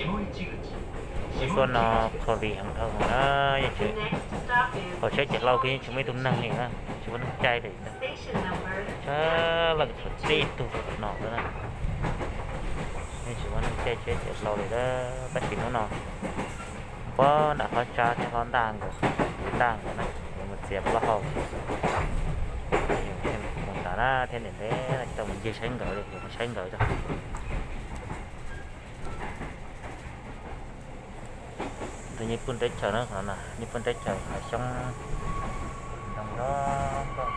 Lub suab no covid heev dhau na, yeej tsis, hauv tsheb caij hlau kiag yeej tsis muaj ib tug neeg li na, tsis muaj neeg caij li ntag. Tshaj leej tshuav tib tug no xwb na, yeej tsis muaj neeg caij tsheb caij hlau li na. Tab sis hnub no npog nram hlob Tsab thiab hlob Ntaj nkawd, Ntaj nkawd na, yuav mus txiav plaub hau. Mus nrad na thiab ntev ntev no tsis tau mus ncig saib nkawd li, yuav mus saib nkawd tso. Tus Nyij Pooj teb chaws na, qhov no Nyij Pooj teb chaws hav xyoob ntoo nrog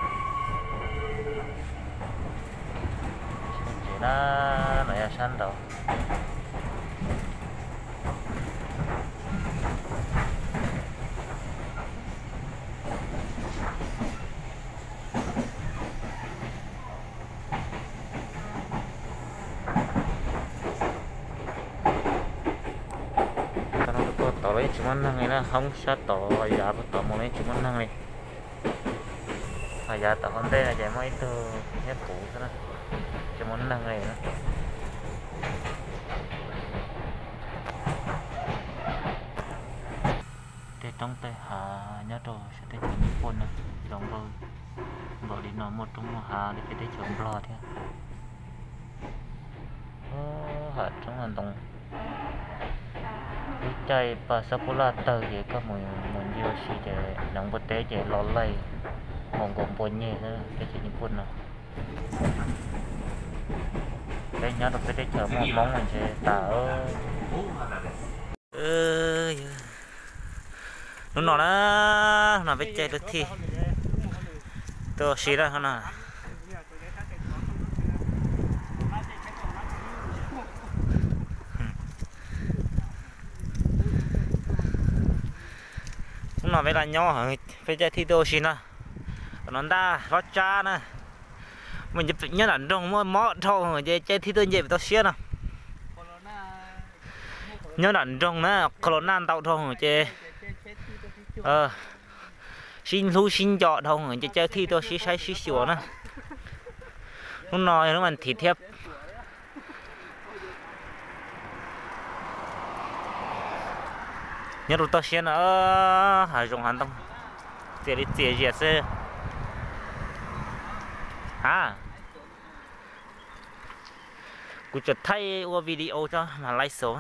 ntses na, no yog sab nraud. Tau no puag tod los yeej tsis muaj neeg li na, hoob sab tod yav puag tod mus los yeej tsis muaj neeg li. Ho yav tom hauv ntej no ces muaj ib tug thiab kuv xwb na, tsis muaj neeg li na. Tej roob tej hav nyob rau sab teb chaws Nyij Pooj na, zoo nkauj npaum li no, muaj roob muaj hav li peb teb chaws Nplog thiab. Hav roob hav ntoo. Lub caij paj xob pub laj tawg ces koj mus mus ncig ua si ces hneev npua teb ces lo laij, nkaus nkaus npua nyeg xwb teb chaws Nyij Pooj no. Peb nyob rau peb teb chaws muaj Hmoob ntshe tas. Hnub no na, no peb caij lub thij tuaj ua si na no. Hnub no peb laj nyob, peb caij thij tuaj ua si no. Tom no ntaj hlob Tsab na. Nyob nram nroog muaj mob dhau ces caij thij tuaj nce pem toj siab no. Nyob nram nroog na, qhov los naj ntau dhau ces sib hlub sib nco dhau ces caij thij tuaj sib saib sib xyuas na. Hnub no yog hnub vas thiv thiab. Nyob rau toj siab no, hav zoov hav ntoo, txias li txias zias xwb. A, kuv tseem thaij ua video tso mas laiv xov.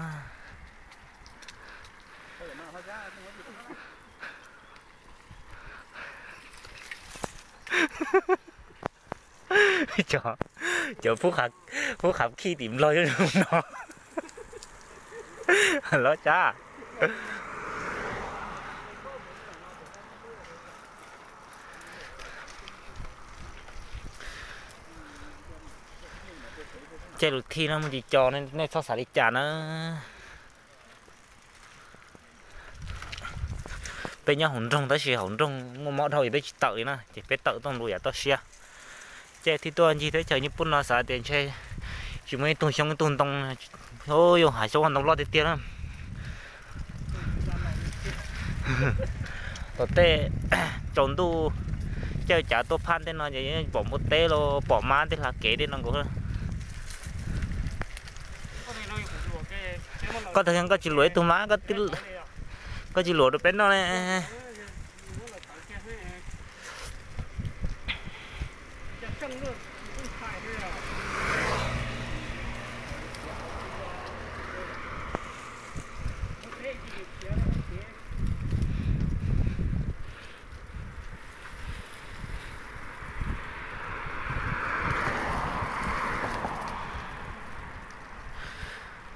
Cov, cov pub qhav khij tim Nplog zoo no. Los Tsab, caij lub thij no muaj tsis co, nej txhob xav li cas na. Peb nyob hauv nroog tab sis hauv nroog muaj mob dhau ces peb tsis tawm li na, ces peb tawm tuaj nram yav toj siab. Caij thij tuaj ncig teb chaws Nyij Pooj no xav tias ntshe tsis muaj ib tug xyoob ib tug ntoo, yuav hav xyoob hav ntoo loj tiag tiag na. Tom tej tsaus ntuj caij cav tuaj phaj tej no ces pom npua teb los pom mab tej hla kev tej no nkaus. Koj tag koj tsis luam ib tug mab, koj tsis luam rau peb noj ne.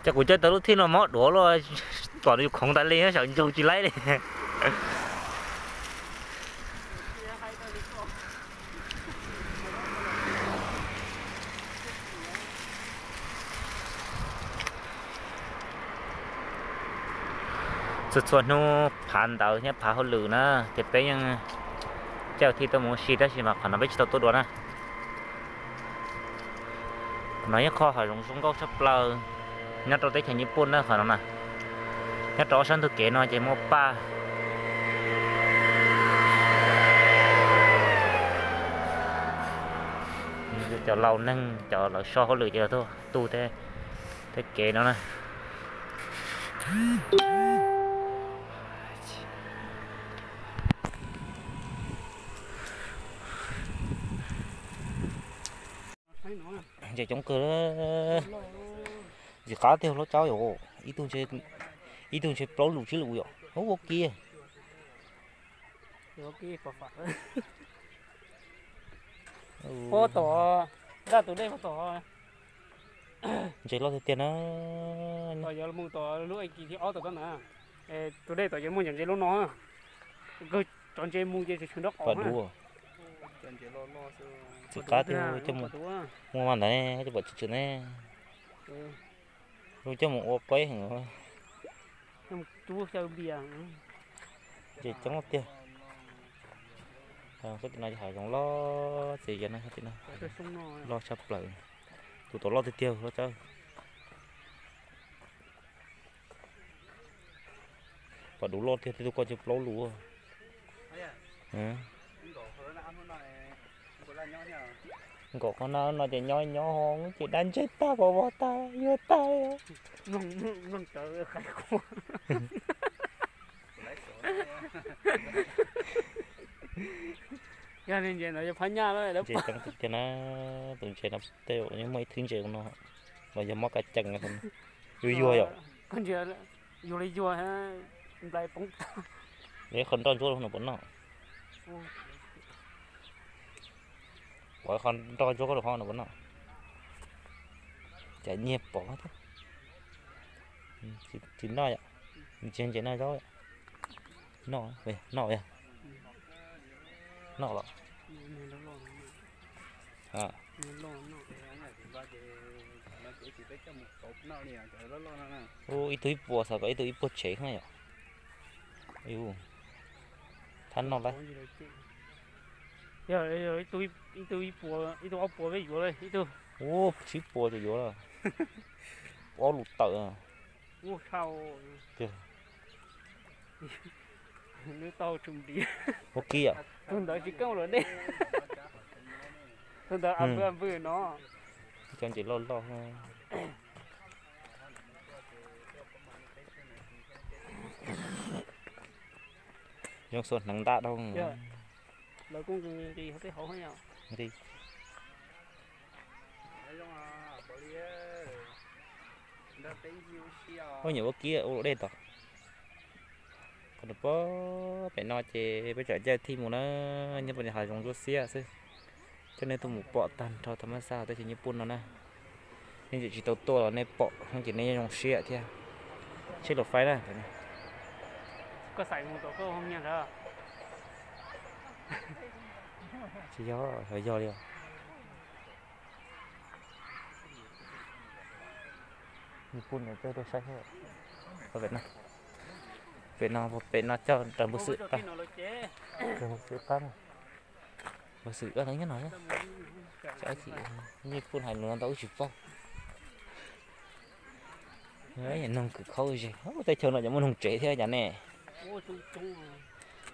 Ces kuv caij tau lub thij no mob duav los, tom yus khoov tas li, sawv ntsug tsis laib li. Txhua txhua hnub phav ntawv thiab phav hauj lwm na, ces peb yeej caij thij tuaj mus ua si tab sis mas qhov no peb tsis tau tuaj dua na. Qhov no yeej qhov hav zoov zoo nkauj tshaj plaws nyob rau teb chaws Nyij Pooj na qhov no na. Nyob rau ob sab ntug kev no ces muaj paj, cov laus neeg cov lawv so hauj lwm ces lawv tuaj tu tej kev no na. Ntses coob kawg. Ntses qab tiag hlob Tsab yom. Ib tug ntshe plaub lus tsib lus yom. Ub, ua kiag. Ntses loj tiag tiag na. Tom yuav mus tom lub A K thib ob tom koj ntawd, tus dej tom yuav muaj cov ntses loj no. Kawg cov ntses mus ces tsis tshwm nrob qaum. Pom dua. Txiv qab tiag, coj mus muaj mas ntawd ne, coj pom tsis tshwm ne. Lub coj mus ua qaib heev. Ntses coob tiag. Sab tim no yog hav zoov loj, ces yog no sab tim no loj tshaj plaws. Tus tom loj tiag tiag hlob Tsab. Pom dua loj tiag tiag, tus koj ces plaub lus. Nkaum qhov no no ces nyob nyob ho ces dab ntseg tag, vov vov tag, yuag tag li. Yog li ntses no yog phab nyaj. Ntses coob tiag tiag na. Tus ntses no tej zaum muaj ib thwv ntses no los yog mob kav cees. Yuag yuag yom. Yuag li yuag, nplai poob tag. Qhov nroj ntsuab no puas noj? Pom qhov nroj ntsuab koj rau qhov no puas noj? Cas nyiag pom thiab. Tsis noj yom. Ntses ntses noj zaub yom. Noj, noj yog. Noj los. Ub, ib tug ib puas xav kom ib tug ib puas tshev na yom. Thab noj lawm. Yog ib tug ib puas, ib tug ob puas peb yuav ib tug. Ub, tsib puas ces yuav lawm. Ob lus tawm. Ua kiag. Tus ntawd tsis koob lawm ne. Tus ntawd a npwj a npwj no. Cov ntses loj loj. Zoo xuas hneev ntab dhau. Nqis. Ua nyuam ua kiag ua luam dej tod. Qhov no pem no ces peb tsam caij thij mus na, nyob pem hav zoov ntsuab xiab xwb. Coj nej tuaj mus pom tag nrho thaj mab xaj tab sis nyob puag no na. Nej tseem tsis tau tuaj los nej pom ces nej zoo siab thiab. Tsheb luam faib na. Tsis yog, yog li os. Nws pun nws rau saib thiab. Pem no, pem no coj raws npawg Xwm qab. Raws npawg Xwm qab. Npawg Xwm qab nyob no. Nws pun hais nws ntau wb tsis paub. Noog kwm khaub ze, teb chaws no cov muaj noog tsev thiab cas ne.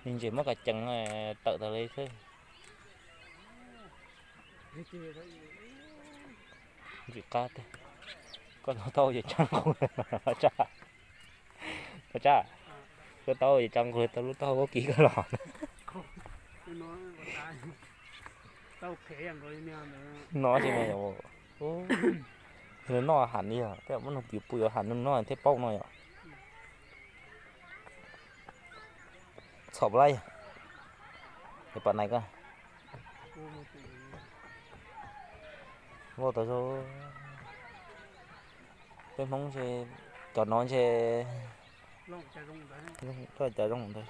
Li ntses muab kas cees tawm tag li xwb. Ntsis qab tiag. Koj lub taub hau ces tsab nqug, tsab, koj taub hau ces tsab nqug tau lub taub hau vaub kib koj los. No tsis no yog noj ham li os, tej muab noog piv pw yuav ham no noj thiaj paub no yom. Txhom plab yog, es pom nais koj. Vau tas zog. Peb Hmoob ntshe, cov no ntshe, cov zoo ntawd.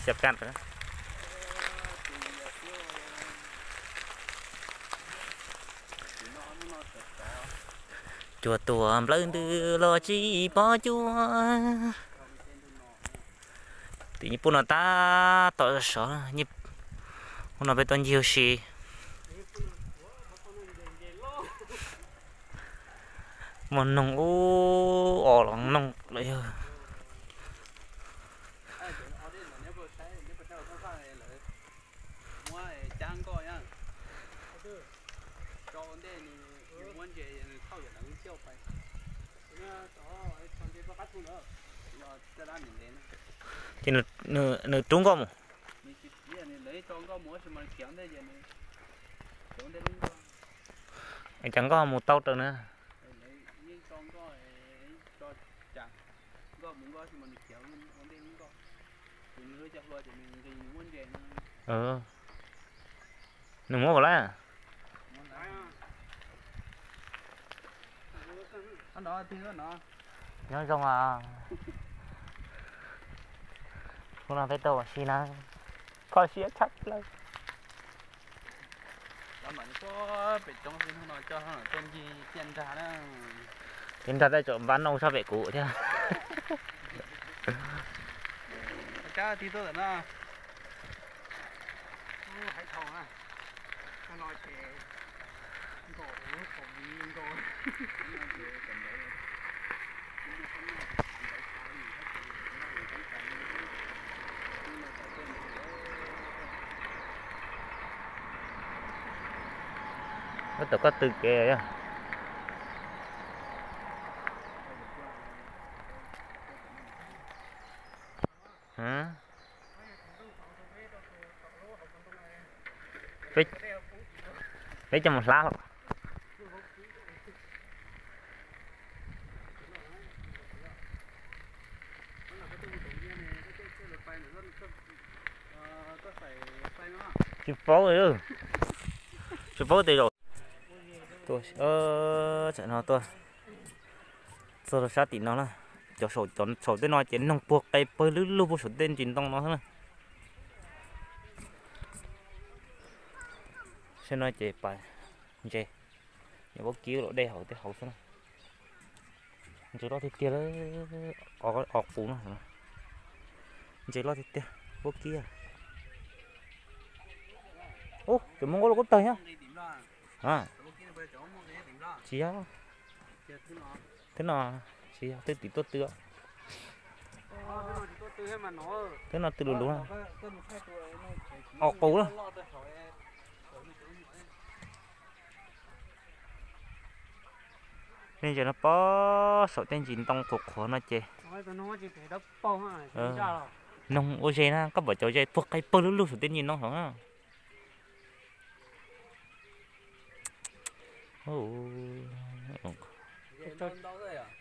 Xya kaj ntawd. Cuag tuam nplawv ntws los tsis pom cuag. Tim nyij puj no tab tom sov, hnub no peb tuaj ncig ua si. Muaj noog ub os los noog lawm yog. Ces nws rub nkoj mus. Cas nkoj mus tau raws na. Nws muab puas lawm? Nyob zoo os. Hnub no peb tuaj ua si na, kho siab tshaj plaws. Pem roob xwb, hnub no coj hnub no tuaj ncig ciaj nrag na. Ciaj nrag tej tsom npab noj tshaj pem kuv thiab. Kab tig tuaj ntawm no. Hais thaum no ces nkaum lub kaum viv nkaus. Muab tau koj tw kev. Peb coj mus hlab los. Tsis paub, tsis paub tej zaum. Tuaj, tsam no tuaj txog rau sab tim no na. Cov saum tej no ces noog puag qe pawg lug lug puag saum tej ntsis ntoo no xwb na. Saib no ces pas ntses, nyuam vaub kib los dej hauv tej hauv xwb na. Ntses loj tiag tiag, o qus no. Ntses loj tiag tiag, vaub kib. Ub, cov Hmoob Nqub los kuj tawg nyob. Tsis yog, twb no, tsis yog, twb tim tuaj tw. Twb no tw lus lus. O qus na. Nej ntsia no pob saum tej ntsis ntoo qhuav qhuav no ces noog ua ze na, koj pom cov ze puag qe pawg lug lug saum tej ntsis ntoo saud na.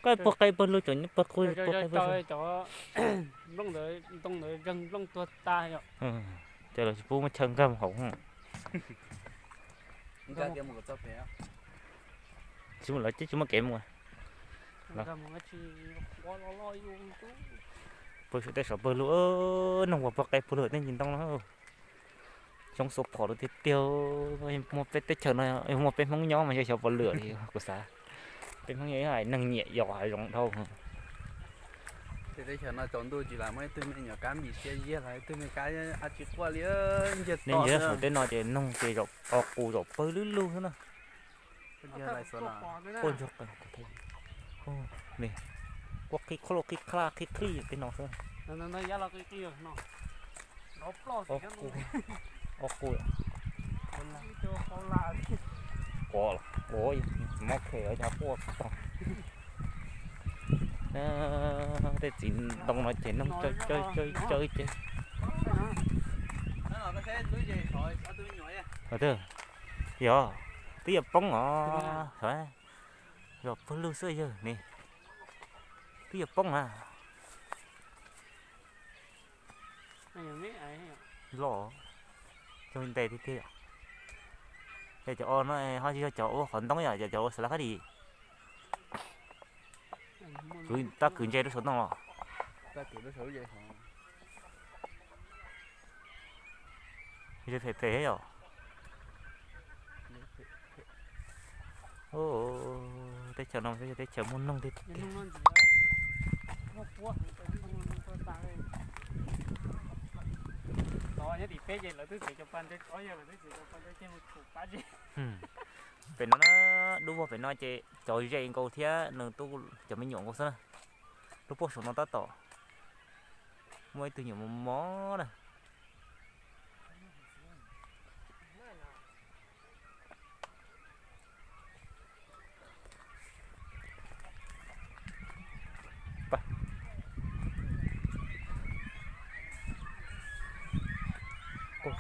Koj puag qe pawg lug, cov puag qe pawg lug. Cov los tsis pub muab chaw nkag mus hauv. Tsis muaj, lawv tsis muaj kev mus. Pawg saum tej saum pawg lug, noog ua puag qe pawg lug tej ntsis ntoo no. Zoo xua phom rau tiag tiag. Muaj peb teb chaws no, muaj peb Hmoob nyob mas yog xyov puas lwm li kuv xav. Peb Hmoob nyob hais neeg nyiam yos hav zoov dhau. Teb chaws no tsaus ntuj tsis lam muaj ib tug me nyuam kab npis xiab ziab los ib tug me kab dab tsi quaj li. Nej ntsia saum tej no ces noog ces zaum o qus zaum pawg lug lug xwb na. Quaj ntsuag qe, quaj qhib qhlo qhib qhla qhib qhli tej no xwb. O qus, o qus. Ua, ua, mob khe cov quaj tog. Tej txiv ntoo no ces noog tsawg tsawg tsawg tsawg ces. Yog, twb yuav poob os. Zaum pawg lug xwb yawg ne. Twb yuav poob na. Loj, cog nte tiag tiag yom. Es cov o no ho tsis yog cov ua qhov ntoo yom, cov ua xav laj qab dis. Kwv, tab kwv ntse rau saum ntoo los. Ze phem phem thiab yom. Teb chaws no yog teb chaws muaj noog tiag tiag. Pem no na, dub vog pem no ces cov ze nkaus thiab nws tuaj cov me nyuam nkaus xwb na. Lub pob saum no tab tom muaj ib tug nyuam mos mos na. Coob,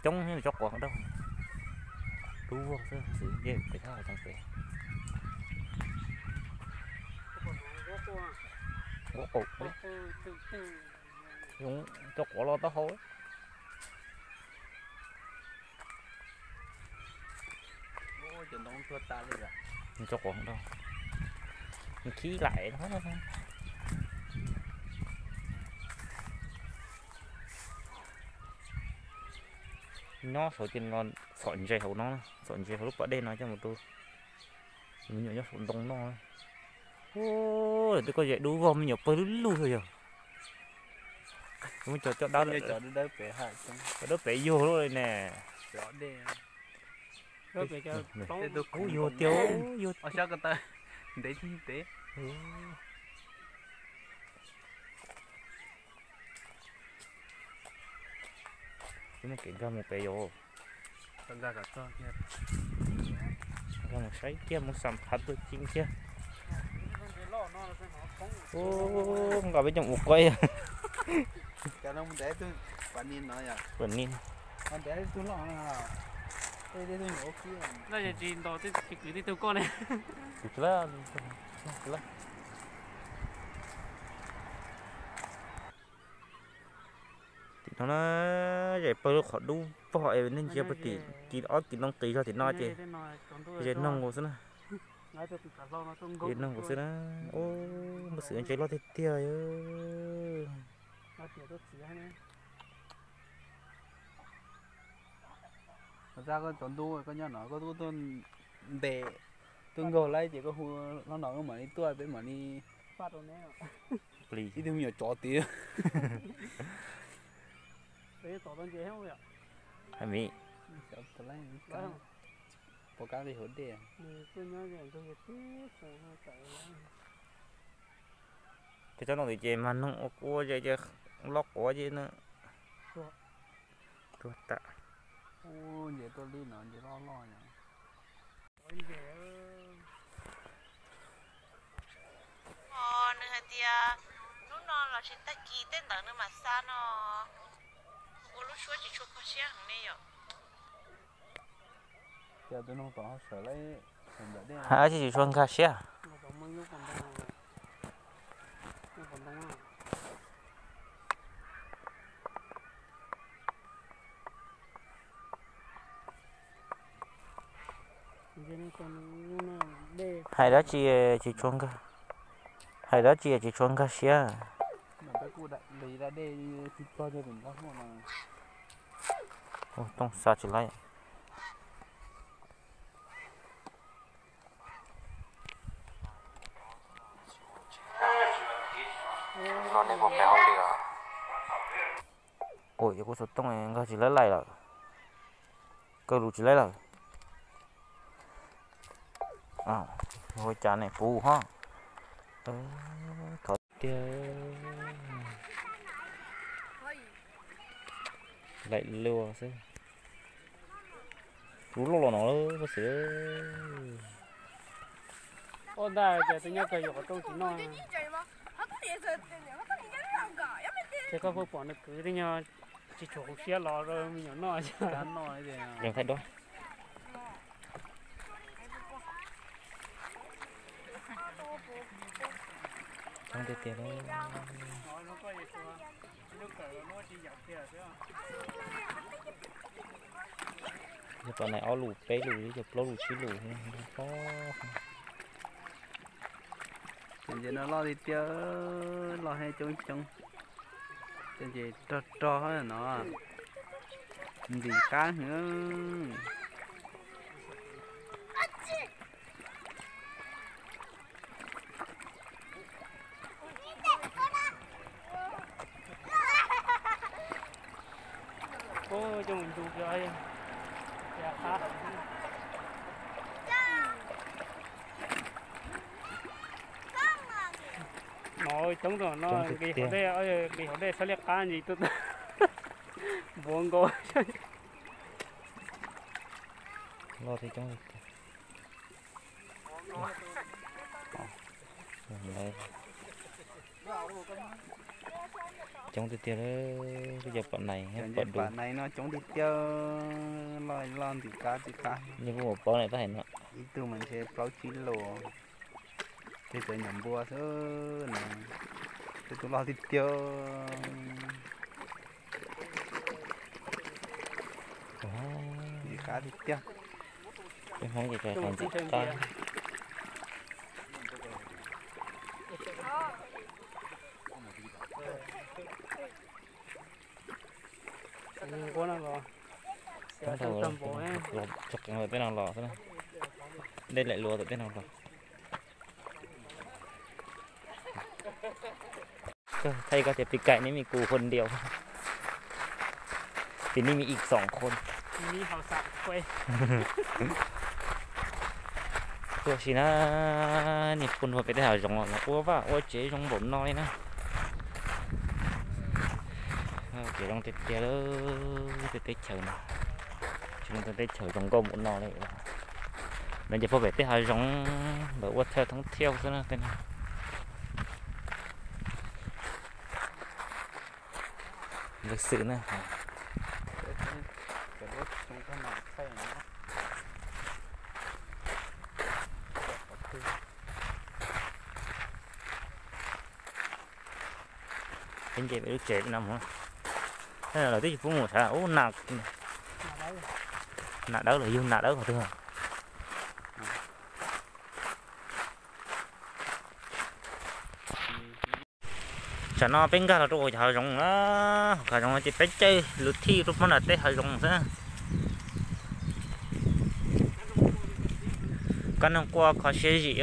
coob tsob quav dau. Dub vog xwb, xwb nce pem thaj tseem pem. Nquab qaum, cov quav los taub hau. Cov ntoo tuag tas li lawm. Cov quav dau, nws khib laim no. Nyob saum ces no, txhom ntses hauv no, txhom ntses hauv lub pas dej no coj mus rau me nyuam nyob saum ntoo noj. Ua, lawv twb koj zem dub vog me nyuam pawg lug lug xwb yog. Muab cov coj dawb, cov dawb pem yug lawm ne. Ub, yug tiag, yug. Ntev. Twb muaj kev nkag mus pem yus. Nkag mus saib kiag, mus xam phav tuaj ci kiag. Ub, nqa peb cov ua kuaib. Ua ni. Tsis ntaus, tsis kwv tej tug koj ne. Kuv tsis laib. Tim no na, zem pawg lug qhov dub vog es nej ntsia pem tim, tim ob kis ntoo qis zog tim no ces zem noog nkaus xwb na. Zem noog nkaus xwb na. Ub, muaj xwm ntses loj tiag tiag. Cov ntoo koj nyob no koj tuaj ntes, tuaj nkaug lawm ces koj hu hlo no koj mam li tuaj peb mam li plis ib tug me nyuam tsov tid. Hais mi, pov kab nqis hauv dej. Peb tsob ntoo tim ces mas noog ua ua zem ces loj quav ces na. Tuag tas. Nce tuaj li no nce loj loj. Nws hais tias hnub no los sis tag kis tej ntawd nws mam xa no. Ua lub suab tsis tshua kho siab heev li yom. Hais dab tsi tsis tshua nkag siab. Hais dab tsi tsis tshua nkag, hais dab tsi tsis tshua nkag siab. Tooj xa tsis laib. No nej puas pem hauj lwm os? Ua yog kuv xov tooj nkag tsis laib laim lawm, kaw lus tsis laib lawm. Ua cas ne puv ho. Thov tiag. Laim luaj xwb. Lub loj los no lawm xwb. Ua ntag ces tej nyob kawg yuav qhov rooj tsis noj. Ces koj pheej pom nws kwv tej nyuag tsis tshua hauv siab los rau me nyuam noj. Yeej thaij duab. Coob tiag tiag li. Yog tom no ob lus peb lus li, yog plaub lus tsib lus. Ces no loj tiag tiag, loj heev coob coob. Ces rog rog no, ntim qab heev. Ub, coj mus ncu kiag. No coob tom no, nqis hauv dej, nqis hauv dej sab liab qab ntsis tuaj, npuav nkaus. Loj thiab coob tiag. Coob tiag tiag, twb cov pom nais pom dub. Pom nais no coob tiag tiag, loj loj ntxim qab ntxim qab. Nws kuj mus paub na tab hais no. Ib tug mas ntshe plaub tsib lus, tej cov nyuam npua xwb na, tej tug loj tiag tiag. Ntxim qab tiag tiag. Peb Hmoob ces ntxim qab. Tshaj qees tej no los xwb, dej laim luas tej no los. Thaij koj tias pis kaim nej mi kus hua ntias, pis nej mi ik xoom qhua. Tuaj si na, niag pug nrog pem tej hav zoov los ua vaj ua tsev zoo npaum no li na. Ces zoo tiag tiag lawm, tej teb chaws no, tsis muaj tej teb chaws zoo nkauj npaum no li. Lawv ces puag pem tej hav zoov lawv ua thawj thoob thiab xwb na tej no. Lawv xwm na. Peb nce pem lub tsev no mus. Lawv twb tsis pub mus sav ub na. Nas dawb los yug nas dawb qhov twg. Tsam no peb nkag los rau hauv zoov na, hauv zoov ces peb caij luv thij rau puag nram tej hav zoov xwb. Koj noog quaj kho siab zim.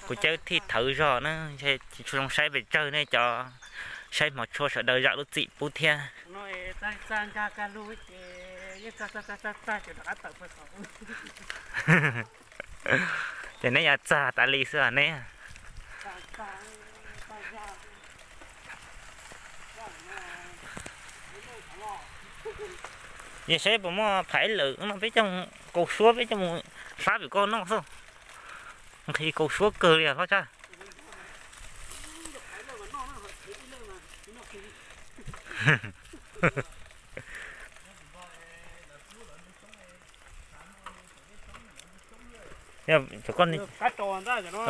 Kuv caij thij thawv zog na, tsis tshua zoo saib pes tsawg ne cov saib hmov tshua sawv daws zam lub txim pub thiab. Ces neb yuav txag tas li xwb neb. Yog saib puas muaj phaiv lawm no peb coj mus kaus suab, peb coj mus sab pem koj noj xwb. Nqhis kaus suab kawg li hlob Tshaj.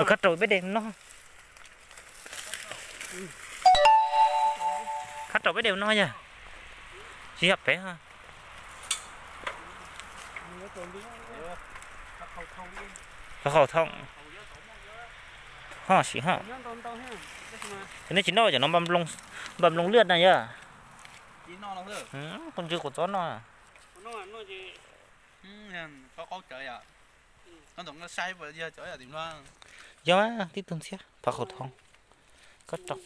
Kab raus peb de no. Kab raus peb de no yog tsis yog pem. Qhov qhaum thoob ho sim ho. Nej tsis noj cov no npaj nploos liaj na yog. Kuv ntsw kuv txob no. Yog tib tug ntxhiab phov qhaum thoob. Kab raus.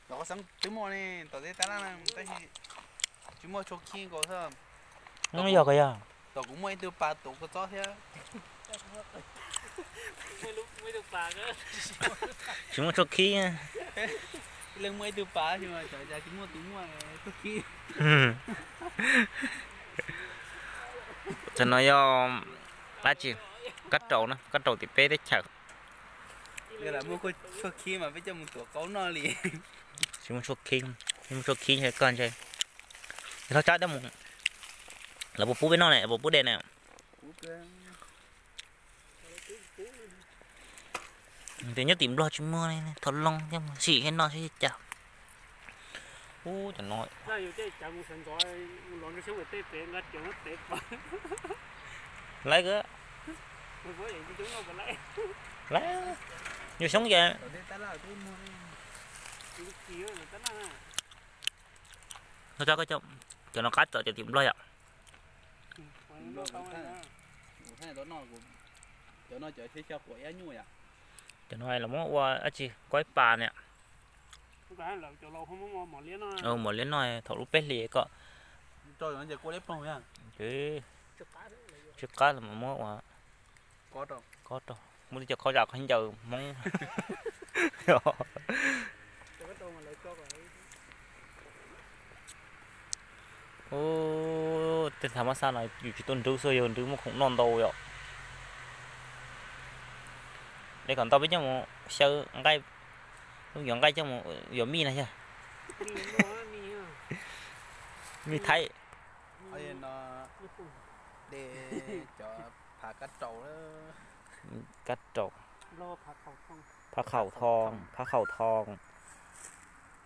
Los qhov xeeb twb muaj ne, tom tej tab laj tab sis tsis muaj tshua khib nkaus xwb. Yog ko yog. Tom kuv muaj ib tug pas tuav kua txob thiab. Tsis muaj tshua khib. Leej muaj ib tug pas tab sis mas tsis muaj tus muaj tshua khib. Tam no yog dab tsi? Kab raus na, kab raus tim peb teb chaws. Yog lam muaj tshua khib mas peb coj mus tuav qaub noj li. Tsis muaj tshua khib, tsis muaj tshua khib koj ntshe. Hlob Tsab, lawv puas pub peb noj ne, puas pub de ne? Tias nyob tim Nplog tsis muaj li, thaum loo coj mus sim thiab noj seb cas. Ub, cov no. Lawv, lawv, yuav xyoob ces. Cov no qab txawm cov tim Nplog yom. Cov no los muab ua dab tsi, kua ib pas ne. Mos liab noj thaum lub peb hlis kom. Tsw qab los muab ua kob rau, muab cov khaub zam khaub ncaws Hmoob. Yog. Ub, tej thaum muab xa no yus tsis tuaj nrub xwb, yog nrub muaj khoom noj ntau yom. Dej kom ntau peb coj mus xyaw nqaij, yuav nqaij coj mus yuav mij na yog. Mij Thaib. Cov phav kab raus, kab raus, phav khaum thoo, phav khaum thoo.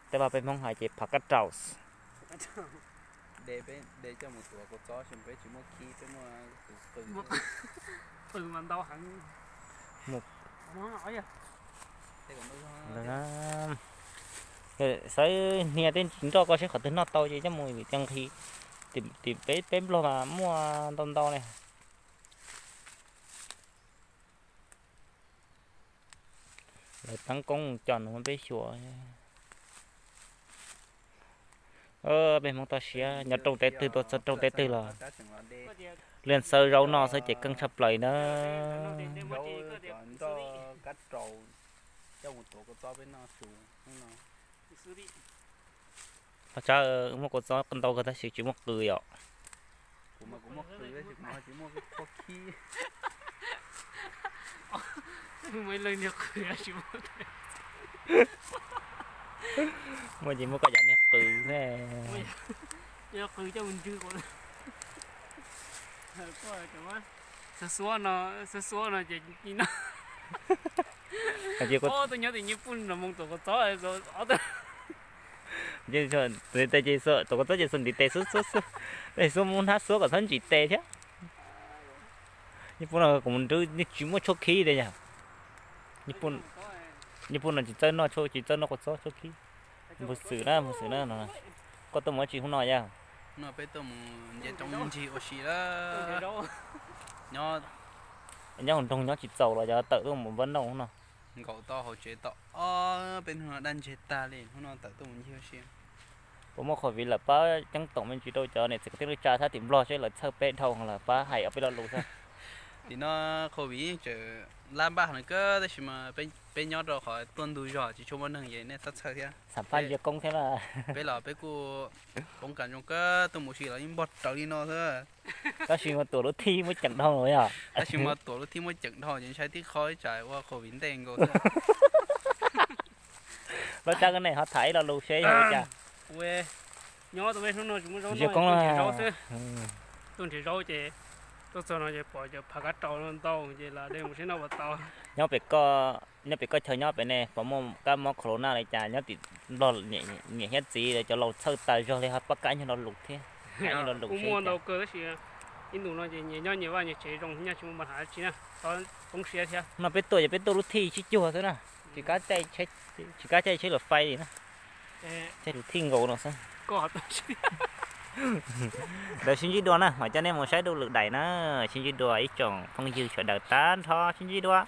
Tej laug peb Hmoob hais ces phav kab raus. De coj mus tuav kua txob, peb tsis muaj khib, peb muaj tus qw. Xav hnia tej ntsis nroj ko seb qhov twg noj tau ces coj mus vim tias nqhis, tim peb, peb nplog mas muaj ntau ntau ne. Lawv teeb koob coj nws muab peb xyuas. Peb Hmoob toj siab nyob rooj teb twg tuaj txog rooj teb twg los liaj xawb zaub noj xwb ces keej tshaj plaws na. Qhov tsav muaj kua txob ntau kawg tab sis tsis muaj qws yom. Muaj ces muaj koj cov niag qws ne. Cov qws coj mus ntsw, xuab xuab no, xuab xuab no ces no. Tuaj nyob tim Nyij Pooj no mus tuav kua txob, tuav kua txob ces xuas ntiv tes xwb xwb xwb, xuab muab hnab xuab kom txhob ntsim tes thiab. Nyij Pooj no kuv mus nrub yeej tsis muaj tshuaj khib li yog. Nyij Pooj no tsis txawj noj tshuaj, tsis txawj noj kua txob tshuaj khib. Mus xwm na, mus xwm na no. Koj tuaj mus tsis hnub no yog? Nce roob ncig ua si lawm. Nyob hauv nroog nyob tsis txaus los yog tawm tuaj mus npaj noj no. Nkaum tau hauv tsev tau ob peb hnub no daj ntseg tag li, hnub no tawm tuaj mus ncig ua si. Puas muaj COVID lawm pab ceeb toom me ntsis rau cov niam txiv kwv tij neej tsa thab tim Nplog seb lawv txhawj peb dhau los pab hais ob peb lo lus xwb. Tim no COVID yeej tseem lab npaj heev kawg tab sis mas peb nyob rau qhov tuaj ntug zog tsis tshua muaj neeg ces nej txhob txhawj thiab. Xam phaj ntsia koob thiab na. Peb los peb kuj poob kas zoo kawg tuaj mus ua si los yeej npog raws li no xwb. Tab sis mas tuam lub thij muab ceem dhau yog. Tab sis mas tuam lub thij muab ceem dhau ces ntshai tib qho ib tsam ua COVID ntej nkaus xwb. Lub tsab koj nej ho tham ib lo lus seb yog li cas. Nyob tau peb hnub no tsis muaj zaub noj, tuaj nrhiav zaub xwb. Tuaj nrhiav zaub ces tuaj txog no ces pom cov phav kab raus no ntau ces lam de mus seb noj puas tau. Nyob pem koj, nyob pem koj chaw nyob pem ne puas muaj kab mob corona li cas? Nyob tim Nplog niam thiab txiv cov laus txhawj tas zog li, ho pab kab nyob lo lus thiab. Kuj muaj ntau kawg tab sis ib ntus no ces nyias nyob nyias vaj nyias tsev zoo nyaj tsis muaj npa hav dab tsi na, txhob poob siab thiab. No peb tuaj ces peb tuaj lub thij sib cuag xwb na, tsis kav caij tsheb lus fais li na, caij lus thij nkaus no xwb. Lawv sib ntsib dua na, mam coj nej mus saib du lwm daim na, sib ntsib dua ib tsoom phooj ywg sawv daws tag nrho sib ntsib dua.